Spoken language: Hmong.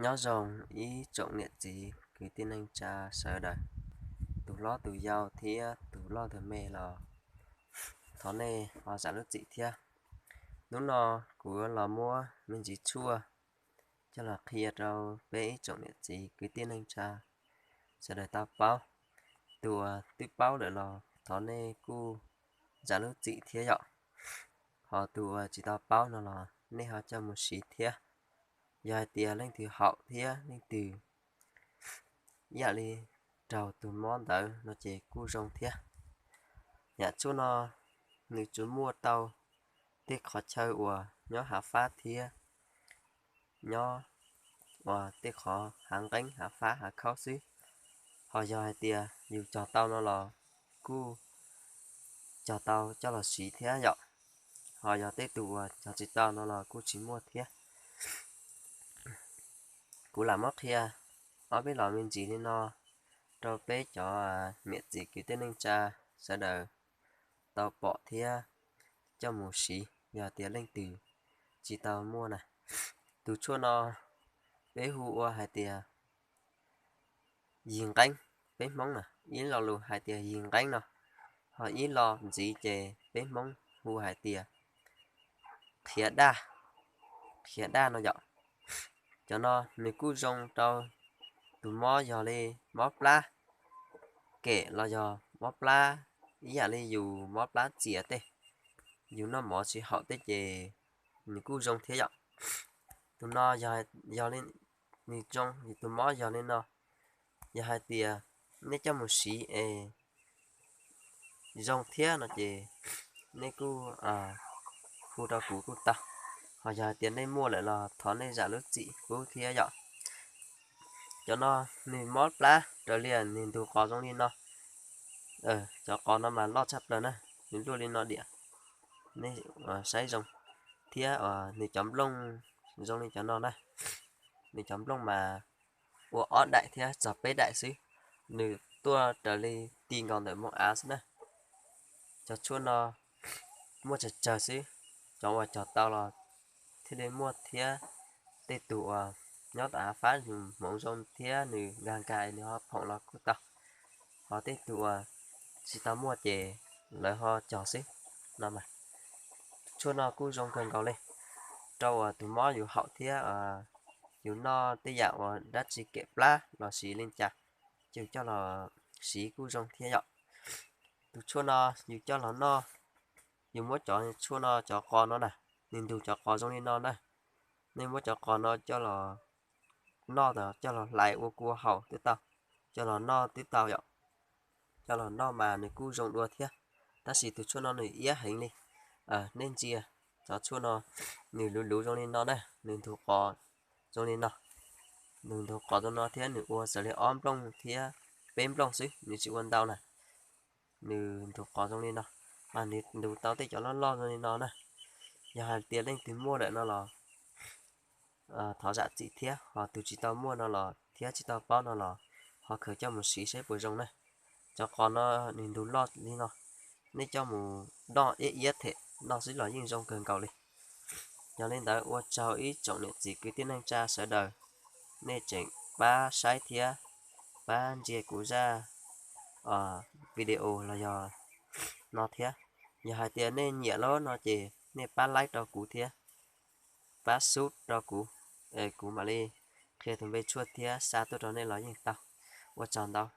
Nyob zoo ib tsoom niam txiv kwv tij neej tsa sawv daws, tus hlob tus yau thiab tus loj tus me los thov nej ho zam lub txim thiab. Hnub no kuv los muab me ntsis tshuaj coj los qhia rau peb ib tsoom niam txiv kwv tij neej tsa sawv daws tau paub. Tus uas twb paub lawm los thov nej kuj zam lub txim thiab yom. Ho tus uas tsis tau paub no los nej ho coj mus siv thiab. Yog hais tias leej twg haum thiab leej twg ib yam li raug tus mob ntawd no ces kuj zoo thiab. Yam tshuaj no nws tsuas muaj tau tej qhov chaw uas nyob hav fab thiab nyob uas tej qhov hav nqeeb hav fab hav khaub xwb. Ho yog hais tias yus cog tau no los kuj cog tau coj los siv thiab yom. Ho yog tej tus uas cog tsis tau no los kuj tsis muaj thiab. Kuv lam muab qhia ob peb los me ntsis li no rau peb cov niam txiv kwv tij neej tsa sawv daws tau pom thiab coj mus siv yog tias leej twg tsis tau muaj na. Tus tshuaj no peb hu ua hais tias yig nqeeb, peb Hmoob na, ib lo lus hais tias yig nqeeb no, ho ib lo ntxiv ces peb Hmoob hu hais tias qhiav daj, qhiav daj no yom. Cov no nws kuj zoo rau tus mob yog li mob plab kem los yog mob plab ib yam li yus mob plab txias tej, yus noj mov tsis haum tej ces nws kuj zoo thiab yom. Tus no yog, yog li, nws zoo, tus mob yog li no, yog hais tias nej coj mus siv es zoo thiab no ces nej kuj hu rau kuv kuj tau. Ho yog hais tias nej muaj lawm los thov nej zam lub txim pub thiab yom. Cov no nws mob plab raws li nws ntug qos zoo li no. Cov qos no mas loj tshaj plaws na, nws luaj li no diam. Nej saib zoo thiab nws cov nplooj zoo li cov no na. Nws cov nplooj mas ua ob daim thiab txog peb daim xwb. Nws tuaj raws li ti nkaus ntawm moo av xwb na. Cov tshuaj no muaj tsawg tsawg xwb, cov uas cog tau los thiaj li muaj thiab. Tej tus uas nyob tom av fab nws hmoov zoo thiab nws nkag nkag nws ho phoom los kuj tau. Ho tej tus uas tsis tau muaj ces lawv ho cog xwb no mas. Tshuaj no kuj zoo kawg nkaus li rau uas tus mob yus haum thiab yus noj tej yam uas dab tsi kem plab los sis li cas, ces coj los siv kuj zoo thiab yom. Tus tshuaj no yus coj los noj, yus muab cov tshuaj no cov qos no na, nws ntug cov qos zoo li no na. Nej muab cov qos no coj los noj, coj los hlais ua kua haus twb tau, coj los noj twb tau yom. Coj los noj mas nws kuj zoo dua thiab, tab sis tus tshuaj no nws iab heev li. Nej ntsia, cov tshuaj no nws luv luv zoo li no na, nws ntug qos zoo li no. Nws ntug qos zoo no thiab nws ua txawm li ob nplooj thiab peb nplooj xwb, nws tsis ua ntau na. Nws ntug qos zoo li no, mas nws ntug tau tej cov loj loj zoo li no na. Yog hais tias leej twg muaj lawm no los thov zam txim thiab, ho tus tsis tau muaj no los thiab tsis tau paub no los ho khaws coj mus siv saib puas zoo na. Cov qos no nws ntug loj li no, nej coj mus noj iab iab them noj xwb los yeej zoo kawg nkaus li. Yog li ntawd ua tsaug ib tsoom niam txiv kwv tij neej tsa sawv daws, nej tseem pab saib thiab pab ntsia kuv zaj video los yog no thiab. Yog hais tias nej nyiam lawm no ces nej pab like rau kuv thiab pab sub rau kuv, kuv mam li qhia tus npe tshuaj thiab xa tuaj rau nej los yeej tau. Ua tsaug ntau.